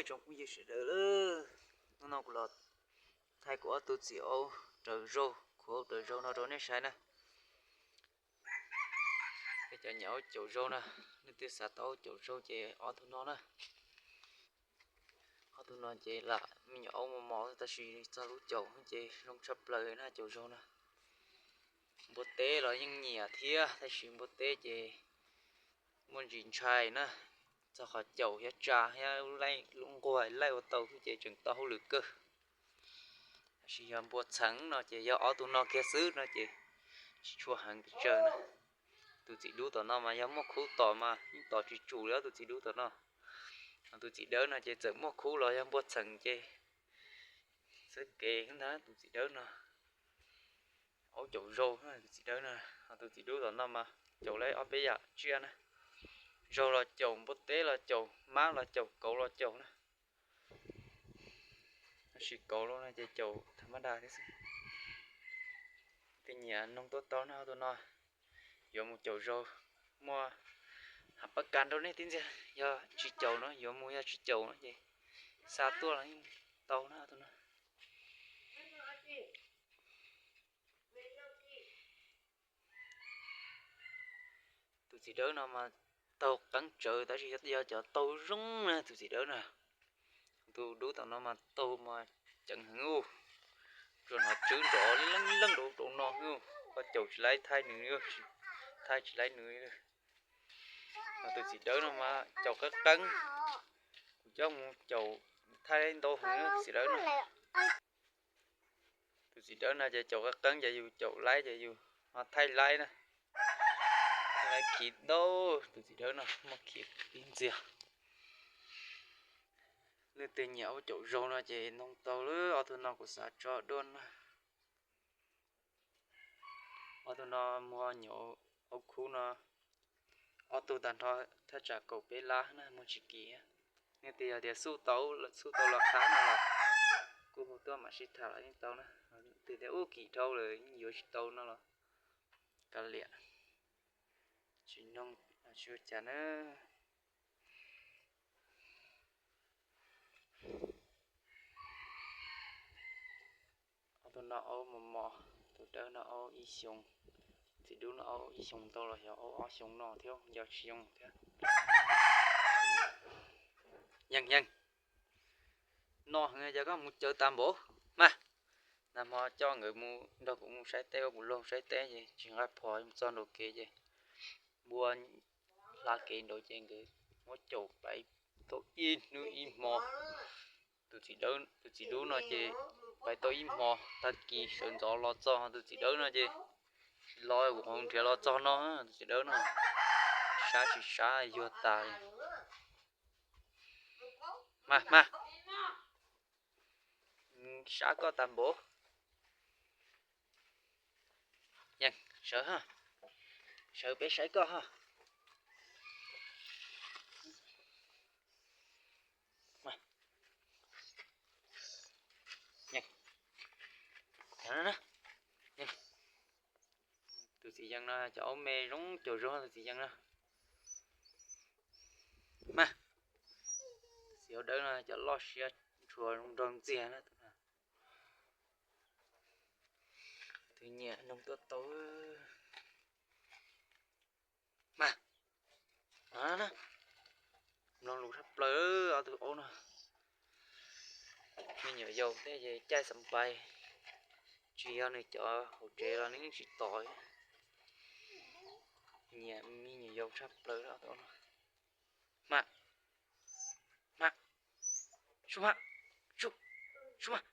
Tsoom phooj ywg sawv daws lauj, hnub no kuv los thaij kuv ob tug txiv aub raws zaug, kuv aub raws zaug no rau nej saib na. Peb cov nyuam aub caum zaug na, leej twg xav tau aub caum zaug ces ob tug no na. Ob tug no ces lam me nyuam aub mos mos tab sis txog lub caum ces zoo tshaj plaws na, caum zaug na. Npua teb los yeej nyiam thiab tab sis npua teb ces muaj ntsis ntshai na, txog qhov caum thiab tsa thiab lub nquag laij ua tau xwb ces tseem tau hauj lwm kawg. Tab sis yog npua txheev no ces yog ob tug no kiag xwb no ces tsis tshua heev pes tsawg na. Tus txiv dub tom no mas yog muaj khub tom mas yeej tom tsis tsum li os, tus txiv dub tom no. Ho tus txiv dawb no ces txawm muaj khub los yog npua txheev ces xwb kev ntag, tus txiv dawb no. Aub caum zaug, tus txiv dawb no. Ho tus txiv dub tom no mas caum lawm ob peb yam tsiaj na. Zaug los caum, npua teb los caum, mab los caum, kauv los caum na. Tab sis kauv los no ces caum tham mab dab thiab xwb. Tej nyiam noog tuaj tau no, tus no yuav mus caum zaug, muaj hab pab kas rau nej tib ntxiag, yog tsis caum no yuav mus, yog tsis caum no ces xa tuaj los yeej tau na, tus no. Tus txiv dawb no mas taug qeeb tsawv tab sis yog cov taug zoo na, tus txiv dawb na. Tus dub tom no mas taug mas ceev heev ub, tsuas hnov tswb nrov li leej leej rau rau no, koj caum tsis laib thaij nws, thaij tsis laib nws. Tus txiv dawb no mas caum qeeb qeeb, kuv coj mus caum thaij ntau heev tus txiv dawb no. Tus txiv dawb no ces caum qeeb qeeb ces yus caum laib ces yus ho thaij laib na. Thaij laib khiv ntau, tus txiv dawb no muaj khiv ib ntxiag. Leej twg nyiam aub caum zaug no ces noog tau lawm, ob tug no kuv xav tso duab na. Ob tug no muaj nyuam aub khub no, ob tug tag nrho thaj tsam kaum peb lab na, muaj tsis kim. Nej tias yog tias xub tau, xub tau los qhab no los kuj hu tuaj mam sib tham los yeej tau na. Twb tias ub kim dhau lawm yeej yuav tsis tau no los kav liam, tsis noog tsis ua cas na. Ob tug no aub mos mos, tus dawb no aub ib xyoos, txiv dub no aub ib xyoos ntau los xyov aub ob xyoos no thiab, nco tsis zoo thiab. Yeej yeej, no heev ces koj mus caw tas npaum mas. Nag hmo coj nkawd mus nrog kuv mus saib teb, ua kuv laug saib teb ces tsis nqaij phom, txog nraum kev ces npua hla kev nraud ces nkawd muab caum pais tau ib hnub ib hmo. Tus txiv dub no ces pais tau ib hmo, tag kis sawv ntxov los txog, tus txiv dawb no ces tsis los, kuv qhov nrhiav los txog no, tus txiv dawb no sab tsis sab yuag tas li. Mas mas, sab koj tas npaum. Yeej, sawv, sawv peb saib koj ho. Tus txiv yees no cov aub me zoo caum zog, tus txiv yees no. Mas, tus txiv aub dawb no cov loj siab ntshuas zoo nraug ntxiag na. Tus nyiam noog tuaj tau. Mas, mloog lus sab plaws ob tug aub no. Me nyuam yaus tej ces caij xam pais, tsis yog nws cov hauv tsev los nws yeej tsis tom. Nyiam me nyuam yaus tshaj plaws ob tug aub no. Mas, mas, sub mas, sub, sub mas.